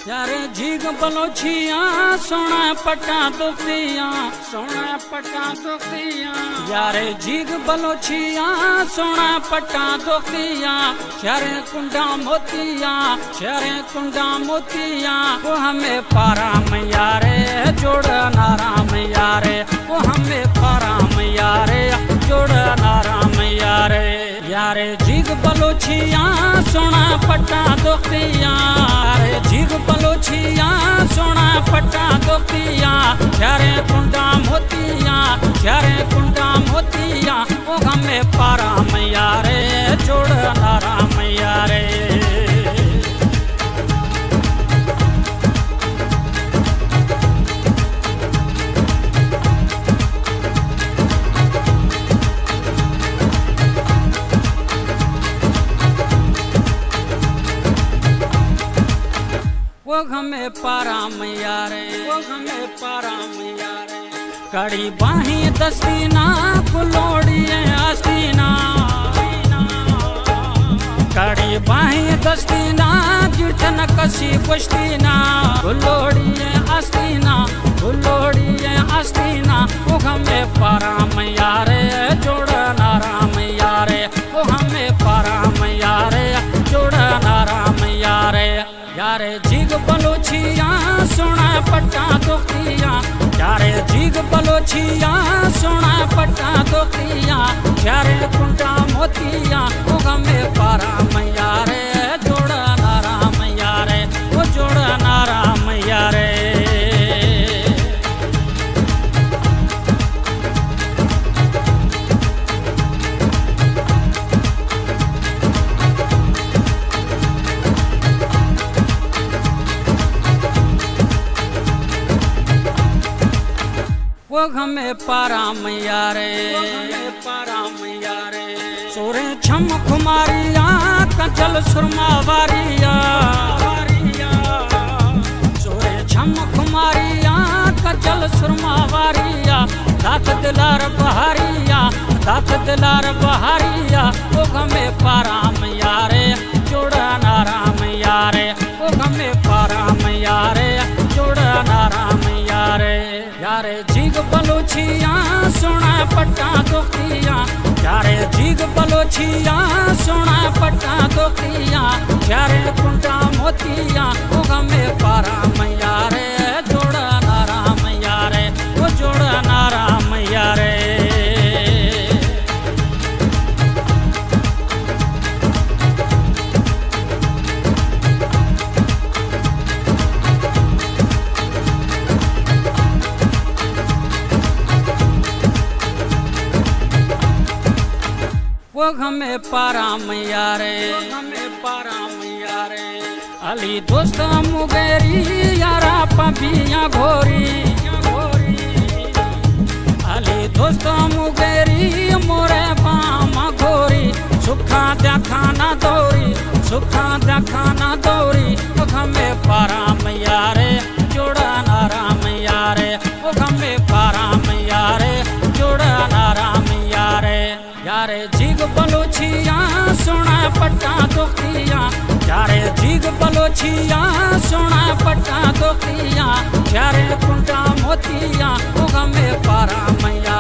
یارے جیگ بلوچیاں سونا پٹا دوختیاں، سونا پٹا دوختیاں۔ یارے جیگ بلوچیاں سونا پٹا دوختیاں۔ شہریں کنڈا موتیاں، شہریں کنڈا موتیاں۔ او ہمیں پارام یارے، جوڑ نارام یارے۔ او ہمیں پارام یارے، جوڑ نارام یارے۔ یارے جیگ بلوچیاں سونا پٹا دوختیاں، یارے جیگ بلوچیاں سونا پٹا دوختیاں۔ شہریں کنڈا موتیاں، شہریں کنڈا موتیاں۔ او ہمیں پارام یارے، جوڑ نارام یارے۔ او ہمیں پارام یارے، او ہمیں پارام یارے۔ کڑی باہیں دستینا، کلوڑی آستینا۔ کڑی باہیں دستینا، گرتن کسی پشتینا۔ کلوڑی آستینا، کلوڑی آستینا۔ او ہمیں پارام یارے، جوڑ نارام یارے۔ او ہمیں پارام یارے، جوڑ نارام یارے۔ یارے جیگ بلوچیاں سونا پٹا دوختیاں، یارے جیگ بلوچیاں سونا پٹا دوختیاں۔ شہریں کنڈا موتیاں، او ہمیں پارام یارے، جوڑ نارام یارے، او جوڑ نارام یارے۔ او ہمیں پارام یارے، او ہمیں پارام یارے۔ سوریں چھم خماریا، کجل سرما واریا۔ سوریں چھم خماریا، کجل سرما واریا۔ دات دلار بہاریا، دات دلار بہاریا۔ او ہمیں پارام یارے، جوڑ نارام یارے۔ او ہمیں پارام یارے، جوڑ نارام یارے۔ یارے جیگ بلوچیاں سونا پٹا دوختیاں، یارے جیگ بلوچیاں سونا پٹا دوختیاں۔ شہریں کنڈا موتیاں، او ہمیں پارام یارے، جوڑ نارام یارے، او جوڑ نارام یارے۔ او ہمیں پارام یارے، او ہمیں پارام یارے۔ علی دوست مغیری یارا پبیاں گھوری۔ علی دوست مغیری مورے بام گھوری۔ سکھاں دیاں کھانا دوری، سکھاں دیاں کھانا دوری۔ او ہمیں پارام یارے، جوڑ نارام یارے۔ او ہمیں پارام یارے، جوڑ نارام یارے۔ یارے جیگ بلوچیاں سونا پٹا دوختیاں، یارے جیگ بلوچیاں سونا پٹا دوختیاں۔ شہریں کنڈا موتیاں، او ہمیں پارام یارے۔